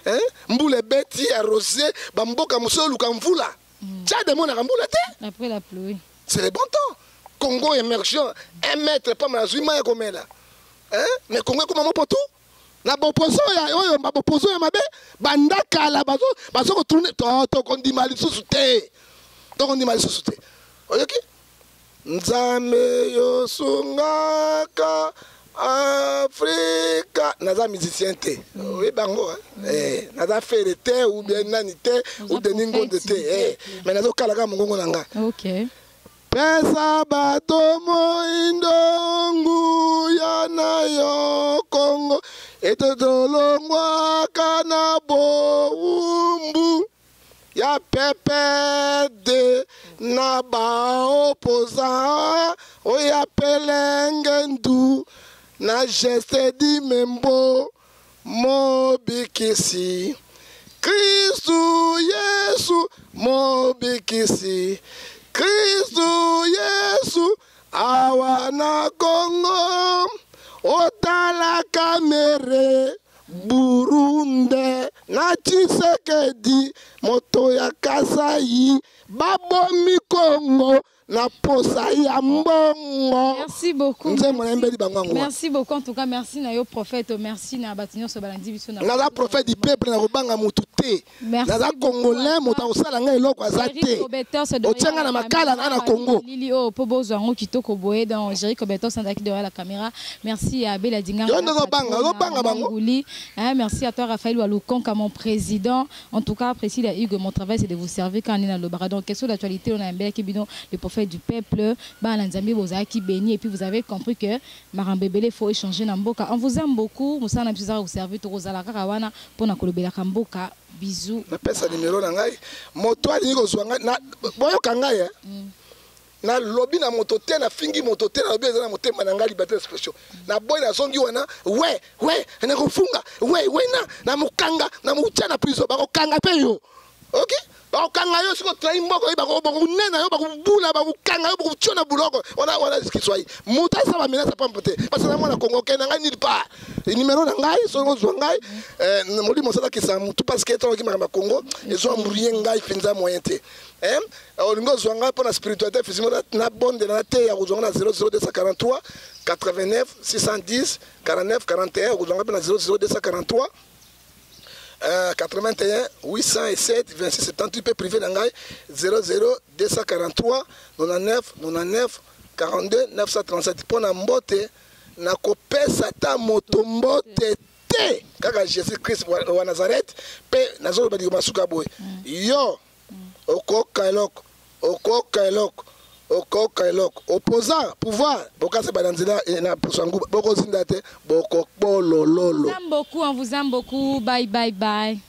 hein? Mbula ebeti, arrosé bamboka mosusu, oluka mvula. Tchad emonaka mbula te. Après la pluie. C'est le bon temps. Congo émergent, 1 mètre pamba, nazwi mai ya komela, hein? Mais Congo ekoma mopoto na bopozo ya oyo, babopozo ya mabe banda kala bazo kotourner. Tokondima lisusu te, tokondima lisusu te. Oyoki? Nzambe yosungaka Afrika. Naza musicien te, oyebi yango, eh, naza Ferre te ou bien nani te ou Denis Ngonde te, eh, mais nazokala kaka mongongo na nga. Pesa bato moindo nguya na yo Kongo, ete tolongwaka na bowumbu ya PPRD na baopposant oyo ya pelenge ndu na geste dimembo. Mobikisi Kristu Yesu, mobikisi Kristu Yesu, awa na Kongo otala Kamerhe, Burundais na Tshisekedi, moto ya Kasai, babomi Kongo na posa ya mbongo. Merci beaucoup. Nzembo nayembeli bango yango. Merci beaucoup. En tout cas, merci na yo, prophète. Merci na bato nyonso balandi biso na Naza prophète du peuple, na kobanga motu te. Naza Congolais, moto akosala ngai eloko aza te. Otianga na makala na Congo. Lili oyo mpo bozwa yango kitoko boye. Donc Jerry Cobertos azalaki derrière la caméra. Merci à Bela Dinga. Yo ndenge obanga, ozobanga bango. Hein, merci à toi, Raphaël Walukonka, mon président. En tout cas, Priscilla Hugues, mon travail, c'est de vous servir quand on est dans le bar. Donc question d'actualité, on a un bel bino, le prophète du peuple. Bana Nzambe, bozalaki béni et puis vous avez compris que marambebele, faut échanger na mboka. On vous aime beaucoup. Mosala na biso vous servir, tokozala kaka wana pona kolobelaka mboka. Bisous. Napesa nimero na ngai, moto alingi kozwa ngai, boyoka ngai, eh. Nalobi na moto te, nafingi moto te, nalobi eza na motema na ngai, liberté d'expression. Naboyi, nazongi wana we we, nakofunga we we na mokanga na motia na prison, bakokanga mpe yo. Ok, bakokanga yo soki otrahi mboka oyo, bakonena yo, bakobula, bakokanga yo, bakotio na buloko wana wana. Kiswahili moto asala bamenace pampo te, parce na mwana Kongo okende na ngai nulle part. Numéro na ngai, soki ozwa ngai, molimo osalakisa motu, parce que ntango makambo ya Congo ezwa mbrouye ngai mpenza, moyen te. Olingi ozwa ngai mpo na spiritualité physiquement, nabondela na te ya kozwa ngai na 00243 89 610 49 41. Okozwa ngai mpe na 00243 81 807 26 78, mpe privé na ngai 00 243 99 99 42 937. Mpo na mbote, nakopesa ata moto mbote te, kaka Jésus Christ wa Nazareth. Mpe nazoloba likambo masuka boye: yo okoka eloko, okoka eloko, okoka eloko. Opposant pouvoir bokasa bana nzela na poso ya nguba, bokozinda te, bokobolololo. On vous aime beaucoup, on vous aime beaucoup. Bye, bye, bye.